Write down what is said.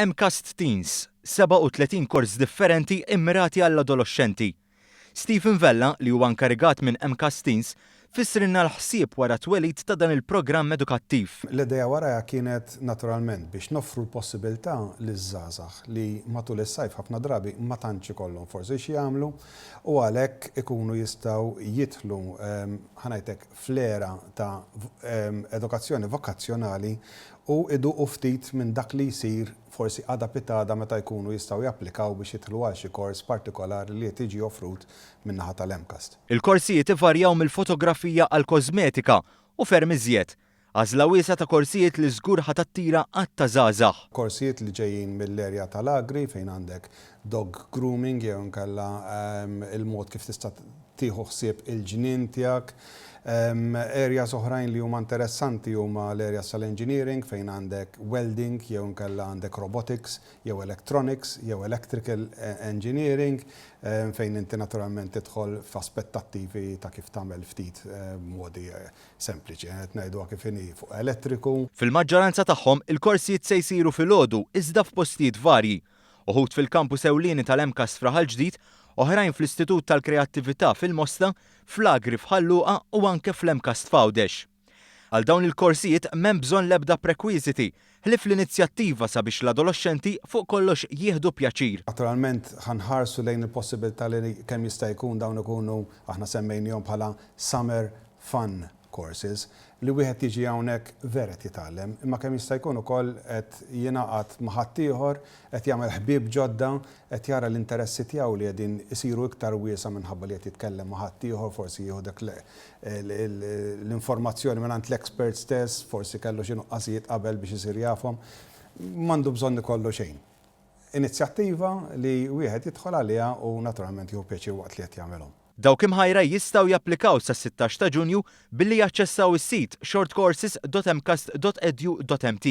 MCAST Teens, 37 kors differenti immirati għall-adoloxxenti. Stephen Vella, li huwa inkarigat minn MCAST Teens, fissrilna l-ħsieb wara t-twelid ta' dan il-programm edukattiv. L-idea warajha kienet naturalment biex noffru l-possibilità liż-żgħażagħ li matul is-sajf ħafna drabi ma tantx ikollhom forsi x'jagħmlu u għalhekk ikunu jistgħu jidħlu, ħa ngħid hekk, fl-era ta' edukazzjoni vokazzjonali u iduqu ftit minn dak li jsir forsi għada pitgħada meta jkunu jistgħu japplikaw biex jidħlu għal xi kors partikolari li qed jiġi offrut min-naħa tal-MCAST. Il-korsijiet ivarjaw mill-fotografija għall-kożmetika u ferm iżjed. Għażla wiesgħa ta' korsijiet li żgur ħa tattira għadd ta' żgħażagħ. Korsijiet li ġejjin mill-area tal-agri fejn għandek dog grooming jew inkella il-mod kif tista' tieħu ħsieb il-ġnien tiegħek. Areas oħrajn li huma interessanti huma l-areas tal-engineering fejn għandek welding jew inkella għandek robotics jew electronics jew electrical engineering fejn inti naturalment tidħol f'aspettattivi ta' kif tagħmel ftit modi sempliċi, qed ngħiduha kif inhi fuq elettriku. Fil-maġġoranza tagħhom, il-korsijiet se jsiru filgħodu iżda f'postijiet varji. Uħud fil-kampus ewlieni tal-MCAST f'Raħal Ġdid, oħrajn fl-Istitut tal-Kreattività fil-Mosta, fl-Agri f'Ħal Luqa u anke fl-MCAST f'Għawdex. Għal dawn il-korsijiet m'hemm bżonn l-ebda prekwiżiti, ħlief l-inizjattiva sabiex l-adoloxxenti fuq kollox jieħdu pjaċir. Naturalment ħa nħarsu lejn il-possibilità li kemm jista' jkun dawn ikunu, aħna semmejniehom bħala summer fun courses, li wieħed jiġi hawnhekk vera qed jitgħallem, imma kemm jista' jkun ukoll qed jingħaqad ma' ħaddieħor, qed jagħmel ħbieb ġodda, qed jara l-interessi tiegħu li qegħdin isiru iktar wiesgħa minħabba li qed jitkellem ma' ħaddieħor, forsi jieħu dak l-informazzjoni mingħand l-expert stess, forsi kellu xi nuqqasijiet qabel biex isir jafhom. M'għandu bżonn ikollu xejn. Inizjattiva li wieħed jidħol għaliha u naturalment jieħu pjaċir waqt li qed jagħmilhom. Dawk imħajra jistgħu japplikaw sas-16 ta' Ġunju billi jaċċessaw is-sit shortcourses.mcast.edu.mt.